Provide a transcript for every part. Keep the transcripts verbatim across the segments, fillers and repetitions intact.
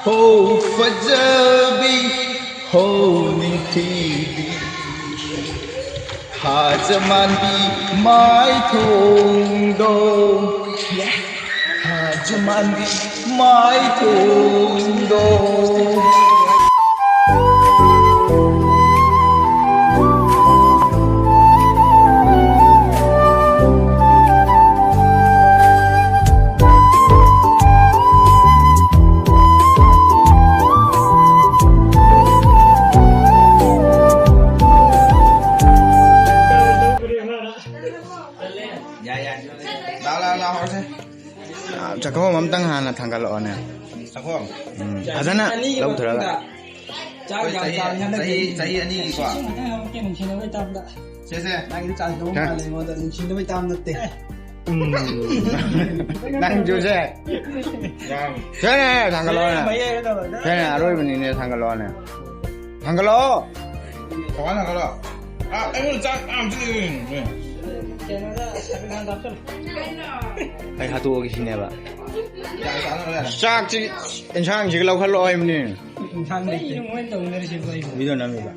ꯍꯣ ꯐꯖꯕꯤ, ꯍꯣ ꯅꯤꯡꯊꯤꯕꯤ, ꯊꯥꯖ ꯃꯥꯟꯕꯤ ꯃꯥꯏꯊꯣꯡꯗꯣ, ꯊꯥꯖ ꯃꯥꯟꯕꯤ ꯃꯥꯏꯊꯣꯡꯗꯣ꯫ ꯌꯥꯏ, ꯌꯥꯏ꯫ ꯂꯥꯛꯑꯣ, ꯂꯥꯛꯑꯣ, ꯂꯥꯛꯑꯣ, ꯍꯧꯔꯁꯦ꯫ ꯑꯥ, ꯆꯥꯛꯈꯨꯝ ꯑꯝꯇꯪ ꯍꯥꯟꯅ ꯊꯥꯡꯒꯠꯂꯛꯑꯣꯅꯦ꯫ ꯆꯥꯛꯈꯨꯝ? ꯎꯝ, ꯐꯖꯅ ꯑꯅꯤꯒꯤ ꯂꯧꯊꯔꯒ꯫ ꯃꯇꯨꯡꯗ ꯆꯥꯛ ꯑꯩꯈꯣꯏ ꯌꯥꯝ ꯆꯍꯤ, ꯆꯥꯕ ꯍꯟꯗꯛꯇꯤ ꯆꯍꯤ, ꯆꯍꯤ ꯑꯅꯤꯒꯤꯀꯣ꯫ ꯁꯦ, ꯁꯦ꯫ ꯅꯪꯒꯤꯁꯨ ꯆꯥꯟꯁ ꯂꯧꯕ ꯃꯥꯜꯂꯦ ꯑꯩꯉꯣꯟꯗ꯫ ꯅꯨꯡꯁꯤꯅꯕꯩ ꯇꯥꯝ ꯅꯠꯇꯦ꯫ ꯎꯝ꯫ ꯅꯪꯁꯨ ꯁꯦ꯫ ꯌꯥꯝ꯫ ꯁꯦ, ꯁꯦ, ꯊꯥꯡꯒꯠꯂꯛꯑꯣꯅꯦ꯫ ꯃꯌꯥꯏꯗ ꯇꯧꯔꯒ꯫ ꯁꯦ, ꯑꯔꯣꯏꯕꯅꯤꯅꯦ, ꯊꯥꯡꯒꯠꯂꯛꯑꯣꯅꯦ꯫ ꯊꯥꯡꯒꯠꯂꯛꯑꯣ꯫ ꯀꯃꯥꯏꯅ ꯊꯥꯡꯒꯠꯂꯛꯑꯣ? ꯑꯥ, ꯑꯩꯉꯣꯟꯗ ꯆꯥꯛ ꯌꯥꯝ ꯆꯤꯛꯑꯦ꯫ ꯀꯩꯅꯣꯗ, ꯁꯥꯕꯤ ꯈꯥꯟꯗ ꯍꯥꯞꯆꯜꯂꯨ꯫ ꯑꯩ ꯍꯥꯠꯇꯣꯛꯑꯒꯦ ꯁꯤꯅꯦꯕ꯫ ꯌꯥꯔꯦ, ꯆꯥꯅꯕ ꯌꯥꯔꯦ꯫ ꯆꯥꯛꯁꯤ, ꯏꯟꯁꯥꯡꯁꯤꯒ ꯂꯧꯈꯠꯂꯛꯑꯣ ꯍꯥꯏꯕꯅꯤ꯫ ꯏꯟꯁꯥꯡ ꯂꯩꯇꯦ꯫ ꯀꯩꯅꯣ ꯃꯣꯏꯅ ꯇꯧꯅꯔꯤꯁꯤꯕꯣ ꯑꯩꯕꯨ? ꯚꯤꯗꯤꯑꯣ ꯅꯝꯃꯤꯕ꯫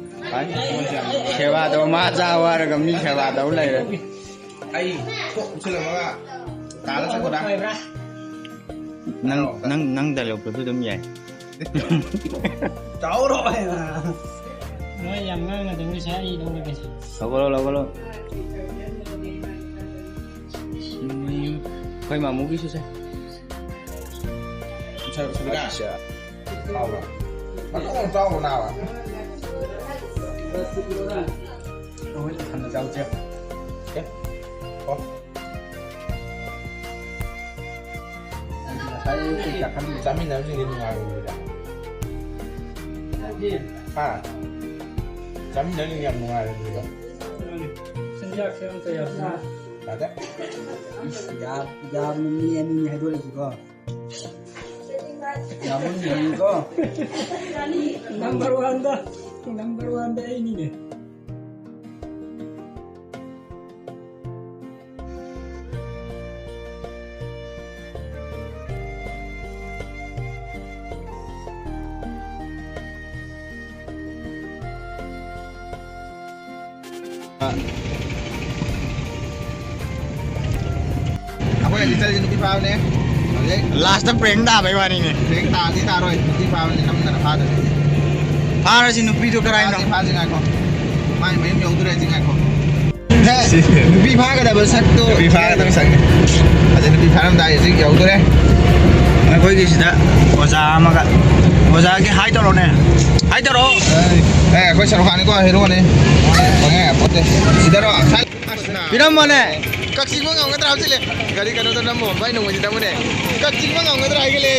ꯁꯦꯕꯥ ꯇꯧ, ꯃꯥ ꯆꯥ ꯋꯥꯔꯒ ꯃꯤ ꯁꯦꯕꯥ ꯇꯧ ꯂꯩꯔꯦ꯫ ꯑꯩ ꯀꯣꯛ ꯎꯞꯁꯜꯂꯝꯃꯒ ꯀꯥꯗ ꯆꯠꯈ꯭ꯔꯣ꯫ ꯅꯪ, ꯅꯪ, ꯅꯪ ꯗꯥꯏꯂꯣꯛꯇꯨꯁꯨ ꯑꯗꯨꯝ ꯌꯥꯏ꯫ ꯆꯥꯎꯔꯣ ꯍꯥꯏꯅ꯫ ꯅꯣꯏ ꯌꯥꯝ ꯉꯥꯡꯅꯗꯕ ꯁꯦ ꯑꯩ ꯂꯧꯔꯒꯦ ꯁꯦ꯫ ꯂꯧꯈꯠꯂꯣ, ꯂꯧꯈꯠꯂꯣ꯫ ꯎꯝ, ꯑꯩꯈꯣꯏ ꯃꯥꯃꯨꯒꯤꯁꯨ ꯁꯦ꯫ ꯁ-, ꯁꯨꯕꯤꯅꯥ꯫ ꯑꯠꯆꯥ꯫ ꯆꯥꯎꯕ꯭ꯔꯥ? ꯃꯇꯣꯡ ꯆꯥꯎꯕ꯭ꯔꯥ ꯅꯥꯕ? ꯑꯩꯈꯣꯏ ꯏꯊꯟꯗ ꯆꯥꯎꯁꯦ꯫ ꯑꯦ? ꯑꯣ꯫ ꯉꯁꯥꯏ ꯑꯌꯨꯛꯀꯤ ꯆꯥꯛꯈꯨꯝ ꯆꯥꯃꯤꯟꯅꯕꯁꯤꯡꯗꯤ ꯅꯨꯡꯉꯥꯏꯔꯣꯏꯗ꯫ ꯍꯥ? ꯆꯥꯃꯤꯟꯅꯕꯁꯤꯡꯗꯤ ꯌꯥꯝ ꯅꯨꯡꯉꯥꯏꯔꯣꯏꯗ꯫ ꯆꯤꯟꯖꯥꯛꯁꯦ ꯑꯝꯇ ꯌꯥꯗ꯭ꯔꯦ꯫ ꯌꯥꯗꯦ? ꯏꯁ, ꯌꯥ-, ꯌꯥꯕꯅꯤ, ꯃꯤ ꯑꯅꯤꯅꯤ ꯍꯥꯏꯗꯣꯔꯛꯏꯁꯤꯀꯣ꯫ ꯌꯥꯕꯅꯤ, ꯌꯦꯡꯉꯨꯀꯣ꯫ ꯅꯝꯕꯔ ꯋꯥꯟꯗ, ꯅꯝꯕꯔ ꯋꯥꯟꯗ ꯑꯩꯅꯤꯅꯦ꯫ ꯑꯩꯈꯣꯏ ꯍꯧꯖꯤꯛ ꯆꯠꯂꯤꯁꯦ ꯅꯨꯄꯤ ꯐꯥꯕꯅꯦ꯫ ꯍꯧꯖꯤꯛ ꯂꯥꯁꯇ ꯄ꯭ꯔꯦꯡ ꯇꯥꯕꯩ ꯋꯥꯅꯤꯅꯦ꯫ ꯄ꯭ꯔꯦꯡ ꯇꯥꯗꯤ ꯇꯥꯔꯣꯏ, ꯅꯨꯄꯤ ꯐꯥꯕꯅꯤ, ꯅꯝꯗꯅ ꯐꯥꯗꯣꯏꯅꯤ꯫ ꯐꯥꯔꯁꯤ, ꯅꯨꯄꯤꯗꯣ ꯀꯔꯥꯏꯅꯣ? ꯐꯥꯁꯤ, ꯐꯥꯁꯤ, ꯉꯥꯏꯈꯣ꯫ ꯃꯥꯏ ꯃꯌꯨꯝ ꯌꯧꯗꯣꯔꯦ ꯍꯧꯖꯤꯛ, ꯉꯥꯏꯈꯣ꯫ ꯁꯤ ꯅꯨꯄꯤ ꯐꯥꯒꯗꯕ ꯁꯛꯇꯣ꯫ ꯅꯨꯄꯤ ꯐꯥꯒꯗꯕ ꯁꯛꯅꯤ꯫ ꯑꯗꯩ ꯅꯨꯄꯤ ꯐꯥꯔꯝꯗꯥꯏ ꯍꯧꯖꯤꯛ ꯌꯧꯗꯣꯔꯦ꯫ ꯑꯩꯈꯣꯏꯒꯤ ꯁꯤꯗ ꯑꯣꯖꯥ ꯑꯃꯒ꯫ ꯑꯣꯖꯥꯒꯤ ꯍꯥꯏ ꯇꯧꯔꯣꯅꯦ꯫ ꯍꯥꯏ ꯇꯧꯔꯣ꯫ ꯑꯦ, ꯑꯩꯈꯣꯏ ꯁꯔꯨꯛ ꯈꯥꯟꯅꯤꯀꯣ, ꯍꯦꯔꯣꯅꯦ꯫ ꯐꯪꯉꯦ ꯄꯣꯠꯇꯦ꯫ ꯁꯤꯗꯔꯣ? ꯄꯤꯔꯝꯃꯣꯅꯦ꯫ ꯀꯛꯆꯤꯡꯕ ꯉꯝꯒꯗ꯭ꯔꯥ ꯍꯥꯏꯕꯁꯤꯂꯦ꯫ ꯒꯥꯔꯤ ꯀꯩꯅꯣꯗ ꯅꯝꯃꯣ, ꯚꯥꯏ, ꯅꯣꯡꯃꯩꯁꯤ ꯅꯝꯃꯨꯅꯦ꯫ ꯀꯛꯆꯤꯡꯕ ꯉꯝꯒꯗ꯭ꯔꯥ ꯍꯥꯏꯒꯠꯂꯦ꯫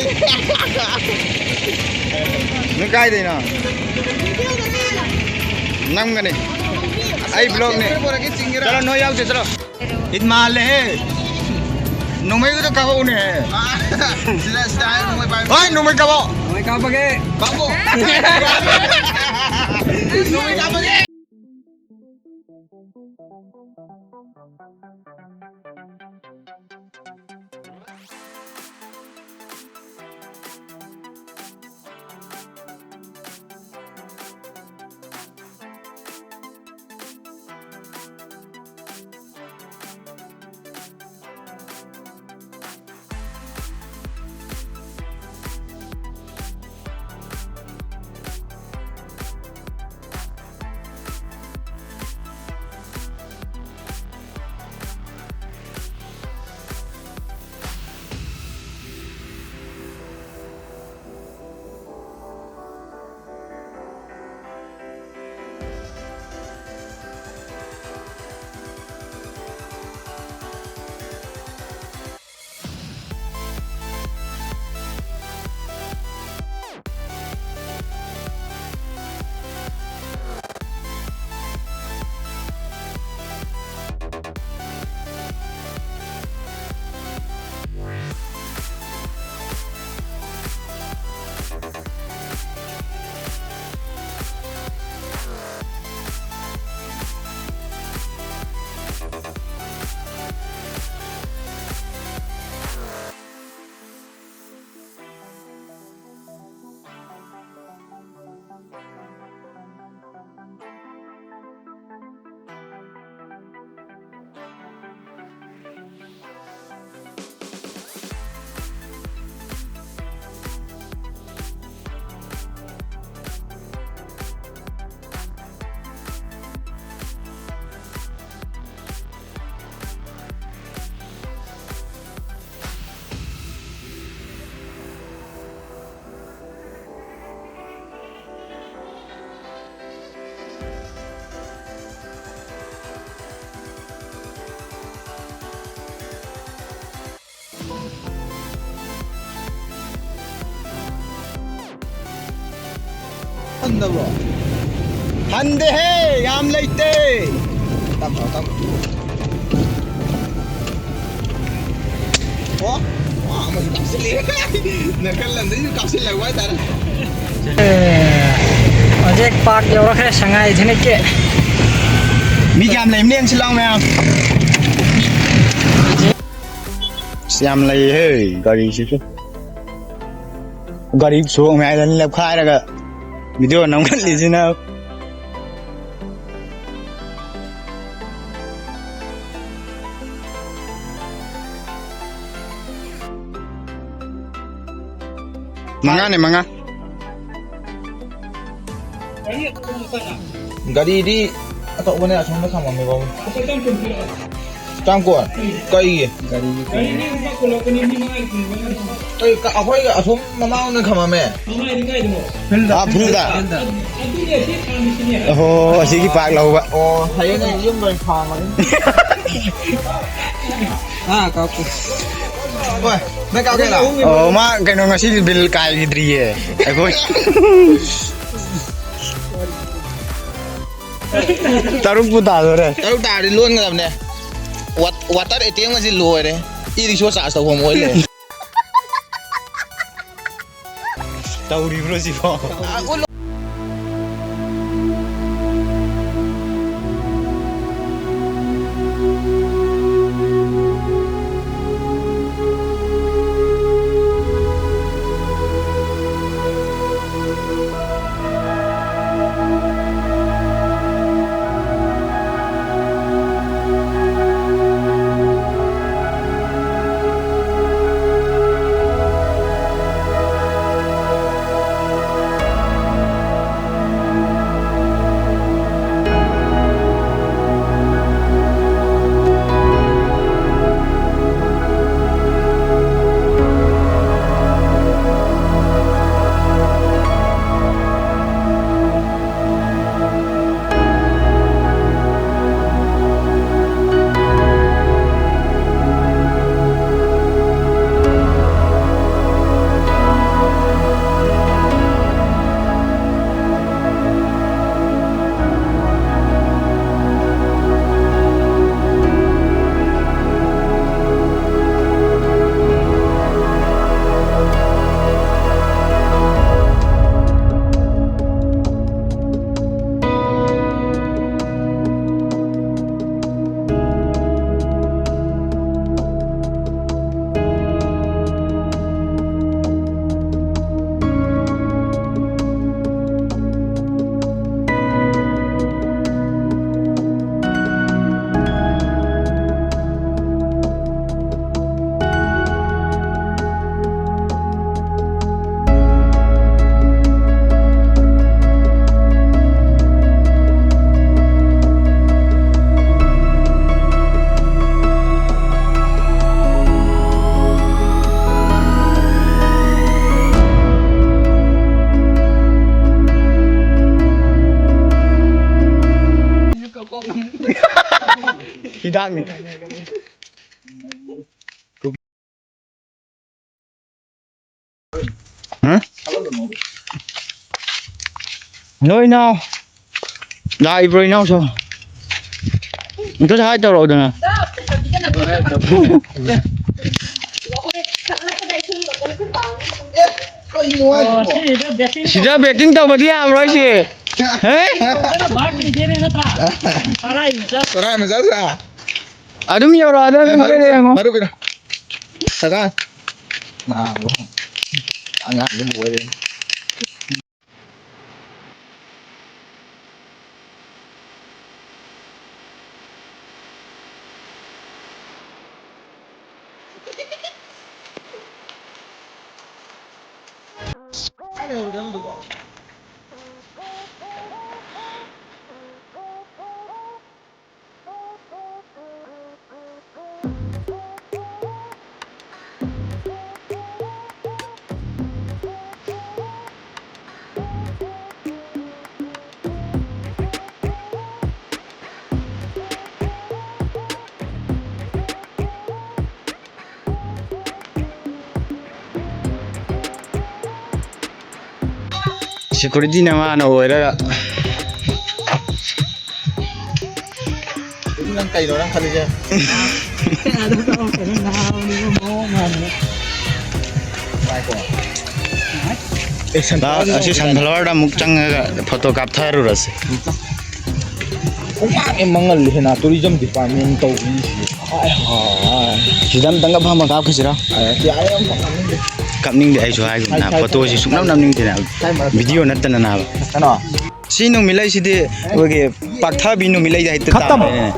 ꯅꯪ ꯀꯥꯏꯗꯩꯅꯣ? ꯅꯝꯒꯅꯤ꯫ ꯑꯩ ꯕ꯭ꯂꯣꯛꯅꯦ꯫ ꯆꯠꯂꯣ, ꯅꯣꯏ ꯌꯥꯎꯁꯦ, ꯆꯠꯂꯣ꯫ ꯏꯠ ꯃꯥꯜꯂꯦꯍꯦ꯫ ꯅꯣꯡꯃꯩꯒꯗꯣ ꯀꯥꯞꯄꯛꯎꯅꯦ꯫ ꯁꯤꯗ, ꯁꯤꯗ ꯍꯥꯏꯔꯣ, ꯅꯣꯡꯃꯩ ꯄꯥꯏꯕ꯫ ꯍꯣꯏ, ꯅꯣꯡꯃꯩ ꯀꯥꯞꯄꯛꯑꯣ꯫ ꯅꯣꯡꯃꯩ ꯀꯥꯞꯄꯒꯦ꯫ ꯀꯥꯞꯄꯣ꯫ ꯅꯣꯡꯃꯩ ꯀꯥꯞꯄꯒꯦ꯫ ꯍꯟꯗꯕ꯭ꯔꯣ? ꯍꯟꯗꯦꯍꯦ, ꯌꯥꯝ ꯂꯩꯇꯦ꯫ ꯇꯞ ꯇꯞ ꯇꯞ꯫ ꯑꯣ, ꯑꯣ, ꯑꯃꯁꯨ ꯀꯥꯞꯁꯤꯜꯂꯛꯑꯦ꯫ ꯅꯥꯀꯜ ꯂꯝꯗꯩꯁꯨ ꯀꯥꯞꯁꯤꯜꯂꯛꯄ ꯍꯥꯏꯇꯥꯔꯦ꯫ ꯑꯦ, ꯍꯧꯖꯤꯛ ꯄꯥꯛ ꯌꯧꯔꯛꯈ꯭ꯔꯦ, ꯁꯉꯥꯏ ꯊꯦꯡꯅꯩꯀꯦ꯫ ꯃꯤ ꯀꯌꯥꯝ ꯂꯩꯕꯅꯣ ꯌꯦꯡꯁꯤ ꯂꯥꯎ ꯃꯌꯥꯝ꯫ ꯑꯁ, ꯌꯥꯝ ꯂꯩꯍꯦ ꯒꯥꯔꯤꯁꯤꯁꯨ꯫ ꯒꯥꯔꯤ ꯁꯣꯔꯣꯛ ꯃꯌꯥꯏꯗ ꯂꯦꯞꯈꯥꯏꯔꯒ ꯚꯤꯗꯤꯑꯣ ꯅꯝꯈꯠꯂꯤꯁꯤꯅ꯫ ꯃꯉꯥꯅꯦ, ꯃꯉꯥ꯫ ꯒꯥꯔꯤꯗꯤ ꯑꯆꯧꯕꯅꯦ, ꯑꯁꯣꯝꯗ ꯊꯝꯃꯝꯃꯦ ꯕꯥꯕꯨ꯫ ꯆꯥꯝ ꯀꯨꯟ? ꯀꯩꯒꯤ? ꯀꯩ ꯀ-, ꯑꯩꯈꯣꯏ ꯑꯁꯣꯝ ꯃꯃꯥꯡꯗ ꯊꯝꯃꯝꯃꯦ꯫ ꯑꯥ, ꯐꯤꯜꯗ? ꯑꯣꯍꯣ, ꯑꯁꯤꯒꯤ ꯄꯥꯛ ꯂꯧꯕ꯫ ꯑꯣ, ꯍꯌꯦꯡ ꯑꯩ ꯌꯨꯝ ꯂꯣꯏ ꯈꯥꯝꯃꯒꯦ꯫ ꯑꯥ, ꯀꯥꯞꯀꯦ꯫ ꯍꯣꯏ, ꯅꯪ ꯀꯥꯞꯀꯦꯔꯥ? ꯑꯣ, ꯃꯥ ꯀꯩꯅꯣ ꯉꯁꯤꯗꯤ ꯕꯤꯜ ꯀꯥꯏꯈꯤꯗ꯭ꯔꯤꯌꯦ꯫ ꯑꯩꯈꯣꯏ ꯇꯔꯨꯛꯄꯨ ꯇꯥꯗꯣꯔꯦ꯫ ꯇꯔꯨꯛ ꯇꯥꯔꯗꯤ ꯂꯣꯟꯒꯗꯕꯅꯦ꯫ ꯋꯥꯠ-, ꯋꯥꯇꯔ ꯑꯦ ꯇꯤ ꯑꯦꯝ ꯒꯁꯤ ꯂꯣꯏꯔꯦ꯫ ꯏ ꯔꯤꯛꯁꯣ ꯆꯥꯔꯖ ꯇꯧꯐꯝ ꯑꯣꯏ ꯂꯩꯔꯦ꯫ ꯇꯧꯔꯤꯕ꯭ꯔꯣ ꯁꯤꯕꯣ? ꯍꯤꯗꯥꯛꯅꯤ꯫ ꯍꯥ? ꯍꯜꯂꯣ, ꯏꯅꯥꯎ꯫ ꯂꯥꯛꯏꯕ꯭ꯔꯣ, ꯏꯅꯥꯎꯁꯨ? ꯑꯝꯇ ꯍꯥꯏ ꯇꯧꯔꯛꯎꯗꯅ꯫ ꯁꯤꯗ ꯕꯦꯠꯇꯤꯡ ꯇꯧꯕꯗꯤ ꯌꯥꯕ꯭ꯔꯣ ꯍꯥꯏꯁꯦ? ꯍꯦ? ꯀꯔꯥꯏ ꯃꯆꯥ? ꯑꯗꯨꯝ ꯌꯧꯔꯛꯑꯗꯕꯅꯤ, ꯃꯔꯨꯞ, ꯍꯣꯔꯦꯟ ꯌꯦꯡꯉꯣ꯫ ꯃꯔꯨꯞ ꯏꯅꯥꯎ꯫ ꯁꯒꯥ꯫ ꯅꯥꯕ꯫ ꯑꯉꯥꯡꯗꯤ ꯂꯣꯏꯔꯦ꯫ Security ꯅ ꯃꯥꯅ ꯑꯣꯏꯔꯒ꯫ ꯅꯪ ꯀꯩꯅꯣ ꯅꯪ ꯈꯜꯂꯤꯁꯦ? ꯉꯥꯏꯈꯣ꯫ ꯑꯦ, ꯁꯟꯐ꯭ꯂꯥꯋꯔ ꯑꯁꯤ ꯁꯟꯐ꯭ꯂꯥꯋꯔꯗ ꯑꯃꯨꯛ ꯆꯪꯉꯒ ꯐꯣꯇꯣ ꯀꯥꯞꯊꯔꯨꯔꯁꯤ꯫ ꯈꯣꯡꯄꯥꯛ ꯌꯥꯝ ꯃꯪꯍꯜꯂꯤ ꯍꯦꯟꯅ tourism department ꯇꯧꯕꯤꯁꯤ꯫ ꯍꯥꯏ, ꯍꯥꯏ꯫ ꯁꯤꯗ ꯑꯝꯇꯪꯒ ꯐꯝꯃ ꯀꯥꯞꯈꯤꯁꯤꯔꯣ? ꯑ, ꯌꯥꯔꯦ, ꯑꯝꯇ ꯀꯥꯞꯅꯤꯡꯗꯦ꯫ ꯀꯥꯞꯅꯤꯡꯗꯦ, ꯑꯩꯁꯨ ꯍꯥꯏꯒꯨꯝꯅ꯫ ꯁꯥꯏ, ꯁꯥꯏ, ꯐꯣꯇꯣꯁꯤ ꯁꯥꯏ, ꯁꯨꯡꯅꯝ ꯁꯥꯏ꯫ ꯅꯝꯅꯤꯡꯗꯦꯅ꯫ ꯁꯥꯏ ꯃꯔꯛꯇ꯫ Video ꯅꯠꯇꯅ ꯅꯥꯕ꯫ ꯀꯩꯅꯣ? ꯁꯤ ꯅꯨꯃꯤꯠꯂꯩꯁꯤꯗꯤ ꯑꯩꯈꯣꯏꯒꯤ ꯄꯥꯛꯊꯕꯤ ꯅꯨꯃꯤꯠꯂꯩꯗ ꯍꯦꯛꯇ ꯈꯠꯇꯝ꯫ ꯇꯥꯕꯅꯤꯅꯦ꯫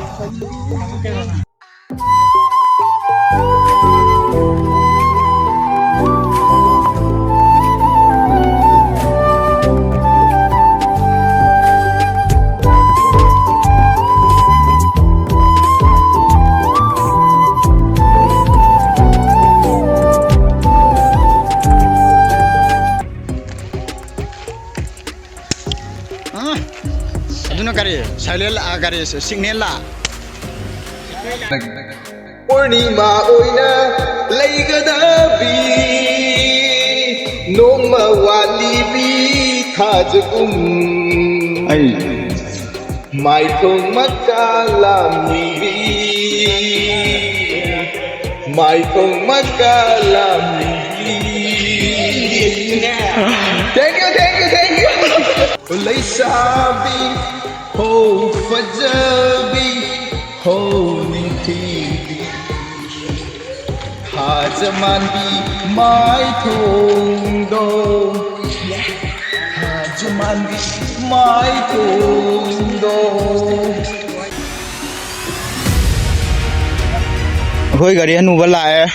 ꯑ? ꯑꯗꯨꯅ ꯀꯔꯤ? Silent ꯂꯥ? ꯀꯔꯤ? Signal ꯂꯥ? ꯄꯨꯔꯅꯤꯃꯥ ꯑꯣꯏꯅ ꯂꯩꯒꯗꯕꯤ, ꯅꯣꯡꯃ ꯋꯥꯠꯂꯤꯕꯤ ꯊꯥꯖꯒꯨꯝ꯫ ꯑꯩ ꯃꯥꯏꯊꯣꯡ ꯃꯀꯥ ꯂꯥꯝꯂꯤꯕꯤ, ꯃꯥꯏꯊꯣꯡ ꯃꯀꯥ ꯂꯥꯝꯂꯤꯕꯤ꯫ Thank you, thank you, thank you. ꯂꯩꯁꯥꯕꯤ ꯍꯣ ꯐꯖꯕꯤ ꯍꯣ ꯅꯤꯡꯊꯤꯕꯤ, ꯊꯥꯖ ꯃꯥꯟꯕꯤ ꯃꯥꯏꯊꯣꯡꯗꯣ, ꯊꯥꯖ ꯃꯥꯟꯕꯤ ꯃꯥꯏꯊꯣꯡꯗꯣ꯫ ꯑꯩꯈꯣꯏ ꯒꯥꯔꯤ ꯍꯅꯨꯕ ꯂꯥꯛꯑꯦ꯫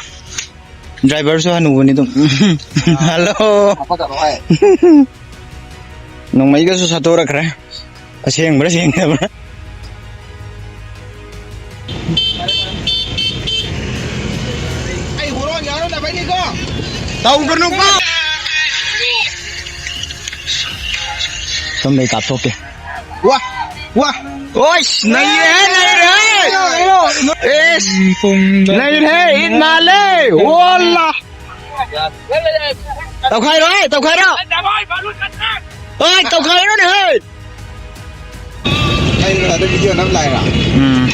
ꯗ꯭ꯔꯥꯏꯚꯔꯁꯨ ꯍꯅꯨꯕꯅꯤ ꯑꯗꯨꯝ꯫ ꯍꯜꯂꯣ꯫ ꯅꯣꯡꯃꯩꯒꯁꯨ ꯁꯠꯇꯣꯔꯛꯈ꯭ꯔꯦ꯫ ꯑꯁꯦꯡꯕ꯭ꯔꯥ ꯁꯦꯡꯗꯕ꯭ꯔꯥ? ꯑꯩ ꯍꯨꯔꯥꯟ ꯌꯥꯔꯣꯏꯗꯕꯩꯅꯤꯀꯣ꯫ ꯇꯧꯒꯅꯨꯀꯣ꯫ ꯁꯣꯝꯗꯩ ꯀꯥꯞꯊꯣꯛꯀꯦ꯫ ꯋꯥ! ꯋꯥ! ꯑꯣꯏꯁ! ꯅꯩꯔꯦꯍꯦ, ꯅꯩꯔꯦꯍꯦ! ꯑꯦꯁ! ꯅꯩꯔꯦꯍꯦ, ꯏꯠ ꯃꯥꯜꯂꯦ! ꯑꯣꯜꯂꯥ! ꯇꯧꯈꯥꯏꯔꯣ, ꯍꯦ, ꯇꯧꯈꯥꯏꯔꯣ! ꯍꯣꯏ, ꯇꯧꯈꯥꯏꯔꯣꯅꯦ, ꯍꯦ! ꯑꯩ ꯅꯉꯣꯟꯗ ꯚꯤꯗꯤꯑꯣ ꯅꯝ ꯂꯥꯛꯏꯔꯣ? ꯎꯝ꯫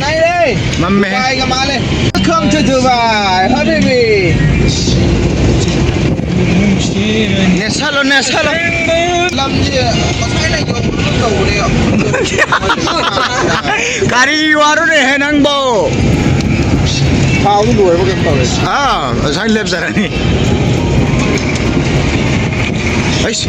ꯅꯩꯔꯦ! ꯃꯝꯃꯦ꯫ ꯗꯨꯕꯥꯏꯒ ꯃꯥꯜꯂꯦ꯫ Welcome to Dubai, ꯍꯕꯤꯕꯤ꯫ ꯅꯦꯁꯥꯂꯣ, ꯅꯦꯁꯥꯂꯣ꯫ ꯂꯝꯁꯦ ꯉꯁꯥꯏꯅ ꯌꯧꯕꯒꯨꯝ ꯇꯧꯕꯅꯦ꯫ ꯀꯔꯤ ꯋꯥꯔꯣꯅꯦꯍꯦ ꯅꯪꯕꯣ? ꯊꯥꯎꯗꯤ ꯂꯣꯏꯔꯕ ꯀꯩꯅꯣꯝ ꯇꯧꯔꯦ꯫ ꯑꯥ, ꯉꯁꯥꯏ ꯂꯦꯞꯆꯔꯅꯤ꯫ ꯑꯩꯁ꯫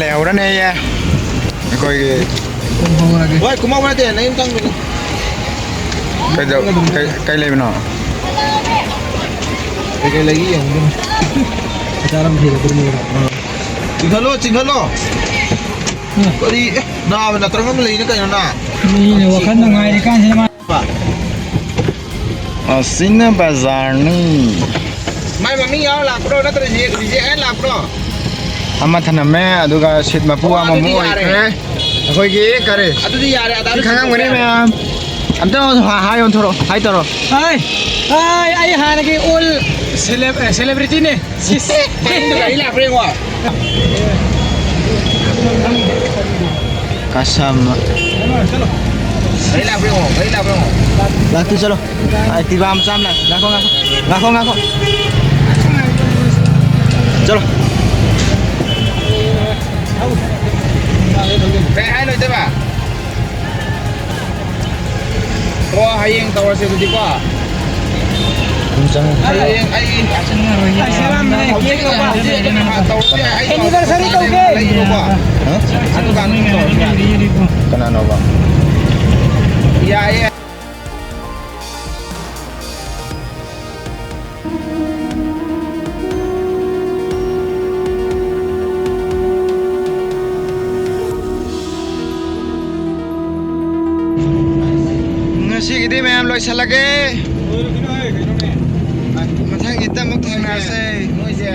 ꯂꯩꯍꯧꯔꯅꯦꯌꯦ꯫ ꯑꯩꯈꯣꯏꯒꯤ ꯍꯣꯏ, ꯀꯨꯝꯍꯧꯔꯒꯦ꯫ ꯍꯣꯏ, ꯀꯨꯝꯍꯧꯕ ꯅꯠꯇꯦ, ꯅꯌꯨꯝ ꯆꯪꯗꯣꯏꯅꯤ꯫ ꯀꯩꯗꯧ-, ꯀꯩ, ꯀꯩ ꯂꯩꯕꯅꯣ? ꯀꯩꯀꯩ ꯂꯩꯒꯦ ꯌꯦꯡꯉꯨꯗꯣꯏꯅꯤ꯫ ꯑꯆꯥꯔ ꯑꯃ ꯊꯤꯔꯛꯇꯣꯏꯅꯦꯕ꯫ ꯆꯤꯡꯈꯠꯂꯣ, ꯆꯤꯡꯈꯠꯂꯣ꯫ ꯎꯝ꯫ ꯀꯔꯤ? ꯑꯦ, ꯅꯥꯕ ꯅꯠꯇ꯭ꯔꯒ ꯑꯃ ꯂꯩꯅ ꯀꯩꯅꯣ ꯅꯥ? ꯃꯤꯅ ꯋꯥꯈꯜ ꯅꯨꯡꯉꯥꯏꯔꯤ ꯀꯥꯟꯁꯤꯗ ꯃꯥ ꯑꯁꯤꯅ ꯕꯖꯥꯔꯅꯤ꯫ ꯃꯥꯏ ꯃꯃꯤꯡ ꯌꯥꯎꯔ ꯂꯥꯛꯄ꯭ꯔꯣ? ꯅꯠꯇ꯭ꯔ ꯔꯤꯖꯦꯛ, ꯔꯤꯖꯦꯛ ꯍꯥꯏꯅ ꯂꯥꯛꯄ꯭ꯔꯣ? ꯑꯃ ꯊꯅꯝꯃꯦ, ꯑꯗꯨꯒ ꯁꯤꯠ ꯃꯄꯨ ꯑꯣ, ꯑꯃꯃꯨꯛ ꯑꯗꯨꯗꯤ ꯌꯥꯔꯦ꯫ ꯑꯣꯏꯈ꯭ꯔꯦ꯫ ꯑꯩꯈꯣꯏꯒꯤ ꯀꯔꯤ? ꯑꯗꯨꯗꯤ ꯌꯥꯔꯦ, ꯑꯗꯥ ꯁꯤ ꯈꯪꯉꯝꯒꯅꯤ ꯁꯤꯠ ꯃꯌꯥꯝ꯫ ꯑꯝꯇ ꯍꯥꯏ ꯑꯣꯟꯊꯣꯔꯛꯑꯣ, ꯍꯥꯏ ꯇꯧꯔꯣ꯫ ꯍꯥꯏ, ꯍꯥꯏ, ꯑꯩ ꯍꯥꯟꯅꯒꯤ ꯑꯣꯜ ꯁꯦꯂꯦꯕ-, ꯑꯦ, ꯁꯦꯂꯦꯕ꯭ꯔꯤꯇꯤꯅꯦ꯫ ꯁꯤꯁ꯫ ꯃꯅꯤꯡꯗ ꯒꯥꯔꯤ ꯂꯥꯛꯄ꯭ꯔꯥ ꯌꯦꯡꯉꯣ꯫ ꯀꯁꯝ꯫ ꯒꯥꯔꯤ ꯂꯥꯛꯄ꯭ꯔꯥ ꯌꯦꯡꯉꯣ, ꯒꯥꯔꯤ ꯂꯥꯛꯄ꯭ꯔꯥ ꯌꯦꯡꯉꯣ꯫ ꯂꯥꯛꯇꯦ, ꯆꯠꯂꯣ꯫ ꯑꯦꯛꯇꯤꯚꯥ ꯃꯆꯥ ꯑꯃ ꯂꯥꯛꯑꯦ꯫ ꯉꯥꯏꯈꯣ, ꯉꯥꯏꯈꯣ꯫ ꯉꯥꯏꯈꯣ, ꯉꯥꯏꯈꯣ꯫ ꯆꯠꯂꯣ꯫ ꯀꯩ ꯍꯥꯏꯅꯣ, ꯏꯇꯩꯃ? ꯑꯣ, ꯍꯌꯦꯡ ꯇꯧꯔꯁꯦ ꯑꯗꯨꯗꯤꯀꯣ꯫ ꯑꯗꯨꯝ ꯆꯪꯉꯦ꯫ ꯍꯌꯦꯡ ꯑꯩ ꯍꯧꯖꯤꯛ, ꯍꯧꯖꯤꯛ ꯇꯧꯔꯁꯨ ꯌꯥꯏ, ꯑꯩ ꯑꯦꯅꯤꯚꯔꯁꯔꯤ ꯇꯧꯒꯦ꯫ ꯂꯩꯌꯦꯕꯀꯣ꯫ ꯍꯥ? ꯑꯗꯨꯀꯥꯟꯗ ꯑꯗꯨꯝ ꯇꯧꯔꯁꯨ ꯌꯥꯏ꯫ ꯀꯅꯥꯅꯣꯕ? ꯌꯥꯏꯌꯦ꯫ ꯉꯁꯤꯒꯤꯗꯤ ꯃꯌꯥꯝ ꯂꯣꯏꯁꯤꯜꯂꯒꯦ꯫ ꯃꯊꯪꯒꯤꯗ ꯑꯃꯨꯛ ꯊꯦꯡꯅꯔꯁꯦ꯫ ꯃꯣꯏꯁꯦ